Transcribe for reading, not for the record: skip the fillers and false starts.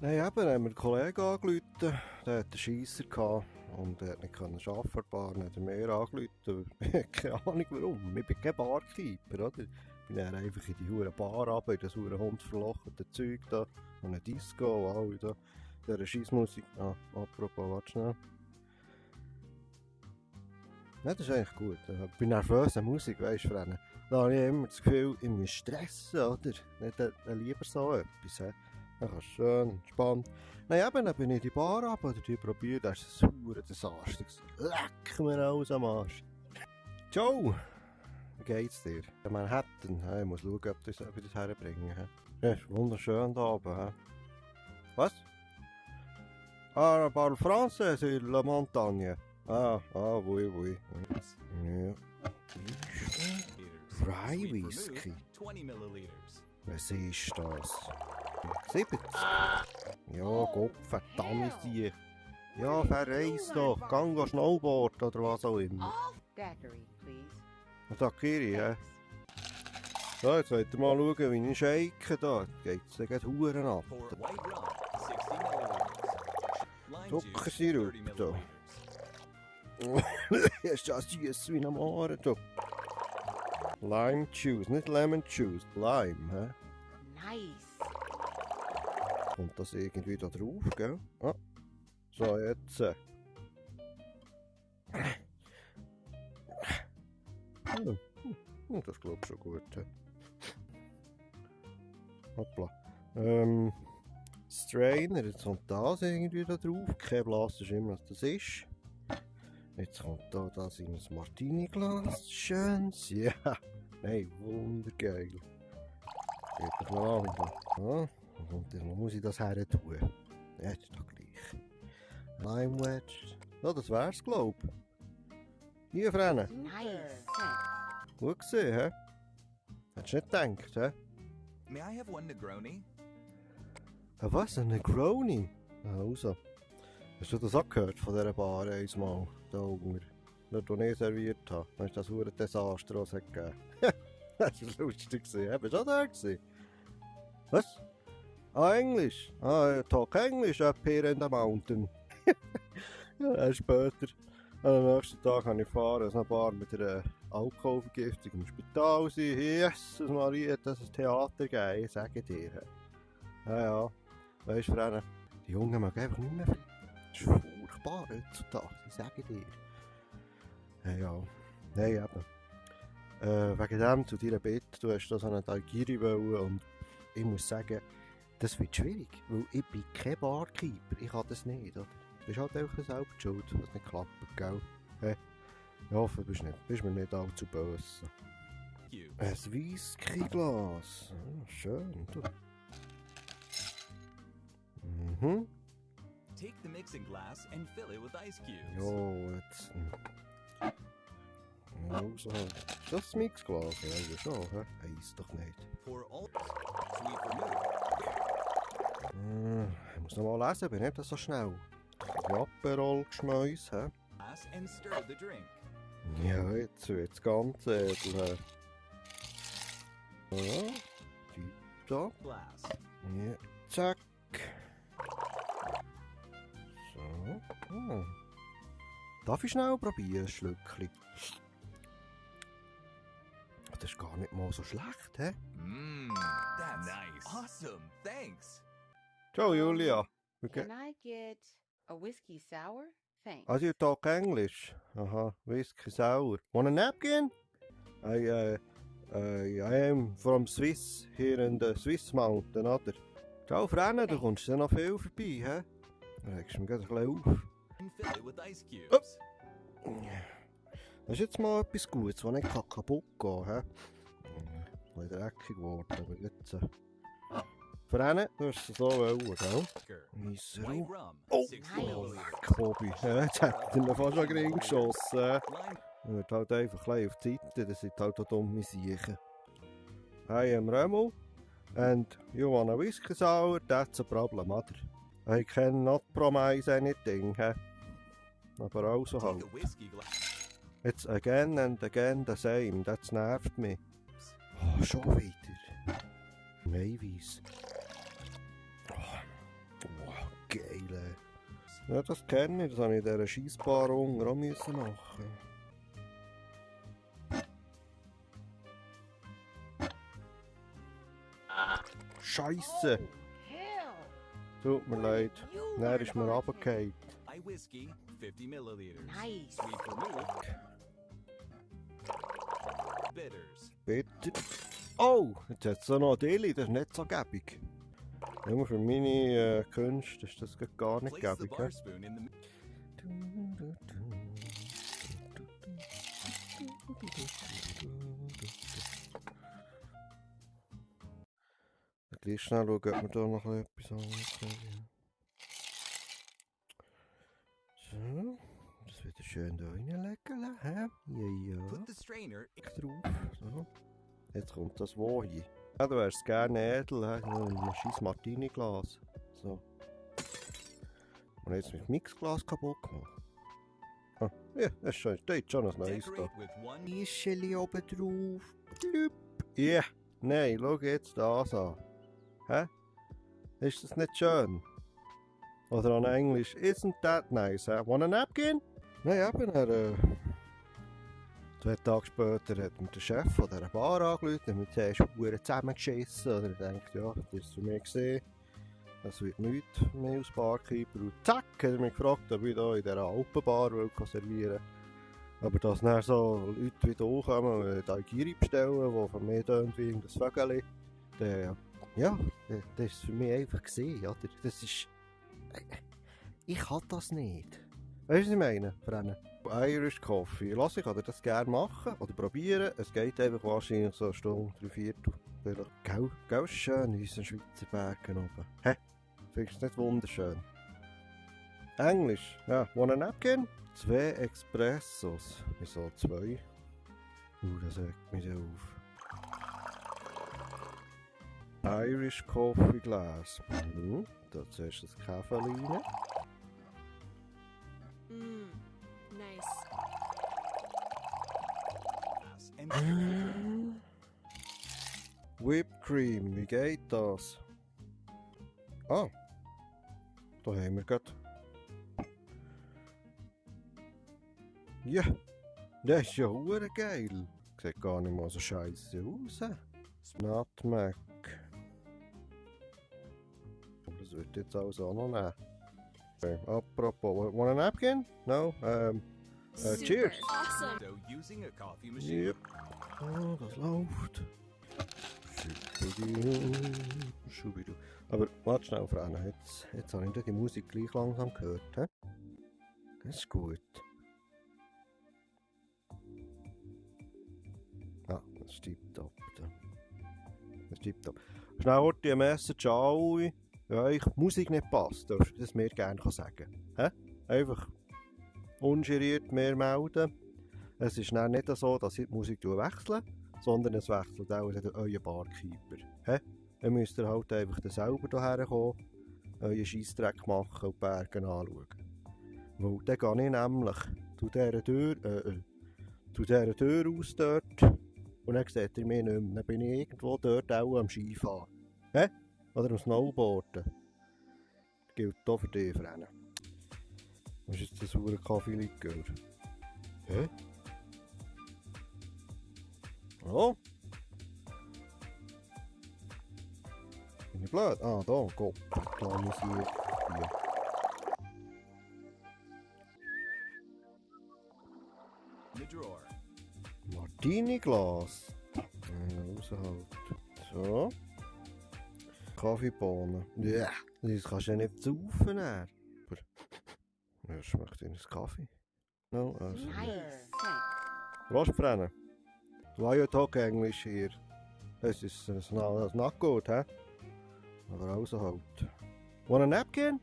Nein, eben, haben wir einen Kollegen angerufen, der hatte einen Scheisser gehabt und er konnte nicht arbeiten an der Bar, dann hat er mir angerufen. Keine Ahnung warum, ich bin kein Barkeeper, oder? Ich bin dann einfach in die hure Bar runter, in das hure hundverlochete Zeug da, und eine Disco und alle da, dieser Scheissmusik. Ah, apropos, warte schnell. Ja, das ist eigentlich gut. Ich bin nervös an Musik, weisst du, Freunde. Da habe ich immer das Gefühl, ich muss stressen, oder? Nicht lieber so etwas, he? Dann kannst du schön entspannt. Nein, eben, dann bin ich in die Bar ab, oder die probiert, das ist ein sauer Desaster. Leck mir alles am Arsch. Ciao! Wie geht's dir? In Manhattan, ich muss schauen, ob ich das herbringen. Ja, ist wunderschön da oben. He? Was? Ah, parle français sur la montagne. Oui, oui. Ja. Rye Whisky. Was ist das? 70? Ja, Gott, verdammt dich. Ja, verreis doch. Gang Snowboard oder was auch immer. Daiquiri, hä? So, jetzt wollt ihr mal schauen, wie ich shake da. Geht's dann gleich Huren ab. Zuckersirup da. Ist ja süß wie ein Mohren da. Lime Juice, nicht Lemon Juice, Lime, hä? Nice. Kommt das irgendwie da drauf, gell? Ah. So, jetzt. Das glaube ich schon gut. Hoppla. Strainer, jetzt kommt das irgendwie da drauf. Kein Blassschimmer, was das ist. Jetzt kommt da das in ein Martini-Glas. Schönes. Ja. Nein, wundergeil. Geht doch noch an. Ja. Und dann muss ich das her tun. Ja, ist doch gleich. Lime Wedge. Ja, das wär's, glaub ich. Hier, Freunde. Nice. Gut gesehen, hä? Hättest du nicht gedacht, hä? May I have one Negroni? Was? Ein Negroni? Also. Hast du das auch gehört von dieser Bar einmal? Da unten. Dort, wo ich serviert habe. Dann ist das ein Desaster, was es gegeben hat. Das war lustig. Bist du auch da gewesen? Was? Ah, Englisch? Ah, I talk English up here in the mountain. Ja, dann später. Am nächsten Tag habe ich erfahren, dass ein Bar mit einer Alkoholvergiftung im Spital war. Jesus Maria, hat das ein Theater gegeben, ich sage dir. Ja. Weisst du, Freunde, die Jungen mögen einfach nicht mehr viel. Das ist furchtbar heutzutage, ich sage dir. Ja. Nein, eben. Wegen dem zu deiner Bitte, du hast da so einen Daiquiri wollen und ich muss sagen, das wird schwierig, weil ich bin kein Barkeeper, ich kann das nicht, oder? Du bist halt einfach selber schuld, was nicht klappt, gell? Hey, ich hoffe, du bist mir nicht allzu böse. Ein Whisky-Glas, schön, du. Mhm. Take the mixing glass and fill it with ice cubes. Jo, jetzt. Also, ist das das Mixglas? Ja, schon, hä? Eis doch nicht. Pour all sweet vermouth. Ich muss noch mal lesen, bin nicht so schnell. Aperol-Geschmäus, hä? Glass and stir the drink. Ja, jetzt wird's ganz edel, hä? Ja, tipptopp. Glass. Ja, zack. So. Darf ich schnell probieren, ein Schlückchen? Das ist gar nicht mal so schlecht, hä? That's nice. Awesome. Thanks. Ciao, Julia. Can I get a whiskey sour? Thanks. Also, you talk English? Aha, Whisky sour. Want a napkin? I am from Swiss, here in the Swiss Mountain, oder? Ciao, Freunde, du kommst ja noch viel vorbei, hä? Da regst du mich gerade ein bisschen auf. And fill it with ice cubes. Das ist jetzt mal etwas Gutes, das nicht kaputt gehen kann, hä? Ein bisschen dreckig geworden, aber jetzt... Freunde, du hast es so wollen, gell? Weißer White Rum. rum. Oh, 60 oh, milliliters. leck, Bobby. Ja, jetzt hat er mir fast an den Ring geschossen. Lime. Er wird halt einfach ein bisschen auf die Seite, das sind halt auch dumme Siechen. I am Remo, and you want a whiskey sour, that's a problem, oder? I cannot promise anything, hä? Aber also Take halt. a whiskey glass. It's again and again the same, das nervt mich. Oh, schon wieder. Eiweiß. Oh, Filet. Ja, das kenne ich. Das habe ich in dieser Scheissbar unten auch müssen machen. Scheisse! Hell. Tut mir leid. You Dann learn ist mir bartending. runtergefallen. I whiskey, 50 milliliters. Nice. Sweet vermouth. Bitters. Bitte. Oh, jetzt hat es auch noch Deli, das ist nicht so gäbig. Nur für meine Künste ist das gar nicht Place the gäbig. bar spoon in the Gleich schnell schauen, ob wir da noch etwas anderes haben. So, das wieder schön da reinlegen, hä? Ja, Put the strainer drauf. So. Jetzt kommt das wo hin. Ja, du wärst gerne edel, hä? Ein scheiß Martini-Glas. So. Und jetzt mit dem Mixglas kaputt gemacht. Ah, ja, das ist schon, da ist schon ein neues da. decorate with one Ischeli oben drauf. Blüpp. Ja, nein, schau jetzt das an. Hä? Ist das nicht schön? Oder an Englisch, isn't that nice, hä? Want a napkin? Nein, eben, 2 Tage später hat mir der Chef von dieser Bar angerufen und mit zuerst Huren zusammengeschissen. Oder er denkt, ja, das ist für mich gesehen. Das wird nichts mehr als Barkeeper. Und zack, hat er mich gefragt, ob ich da in dieser Alpenbar servieren will. Aber dass dann so Leute wieder hochkommen und Daigiri bestellen, die von mir tönt wie das Vögel, dann, ja, das ist für mich einfach gesehen, oder? Das ist... Ich kann das nicht. Weißt du, was ich meine, Freunde? Irish Coffee. Lass, ich kann dir das gerne machen oder probieren. Es geht einfach wahrscheinlich so eine Stunde, 3/4. Gell, ist schön in unseren Schweizer Bergen oben. Hä? Findest du es nicht wunderschön? Englisch. Ja, want a napkin? 2 Espressos. Wieso 2? Das regt mich auf. Irish Coffee Glas. Da zuerst das Kaffee rein. Nice. glass and Whipped Cream, wie geht das? Ah, da haben wir gerade. Ja, das ist ja hure geil. Sieht gar nicht mal so scheiße aus. Nutmeg. Das wird jetzt alles auch noch nehmen. Okay, apropos, want a napkin? No? Super Cheers. Awesome. so using a coffee machine. Yep. Oh, das läuft. Schubidu. Aber warte schnell, Freunde. Jetzt habe ich die Musik gleich langsam gehört. He? Das ist gut. Ah, das ist tipptopp. Das ist tipptopp. Schnell heute die Message an alle. Wenn euch die Musik nicht passt, dürft ihr das mir gerne sagen. He? Einfach ungeriert mehr melden. Es ist dann nicht so, dass ich die Musik wechsle, sondern es wechselt auch euer Barkeeper. He? Dann müsst ihr halt einfach selber hierher kommen, euren Scheissdreck machen und die Berge anschauen. Weil dann gehe ich nämlich zu dieser Tür aus dort und dann seht ihr mich nicht mehr. Dann bin ich irgendwo dort auch am Skifahren. He? Oder am Snowboarden. Das gilt auch für dich, Freunde. Was ist jetzt das saure Kaffee-Likör? Hä? Oh? Bin ich blöd? Ah, da, Gott. Da muss ich hier. In the drawer. Martini-Glas. Raushalt. So. Kaffeebohnen. Ja, das kannst du ja nicht saufen. Aber ja, schmeckt in einen Kaffee. No, also. Nice. Prost, Freunde. Why talk English hier? Das ist not good, hä? Aber also halt. Want a napkin?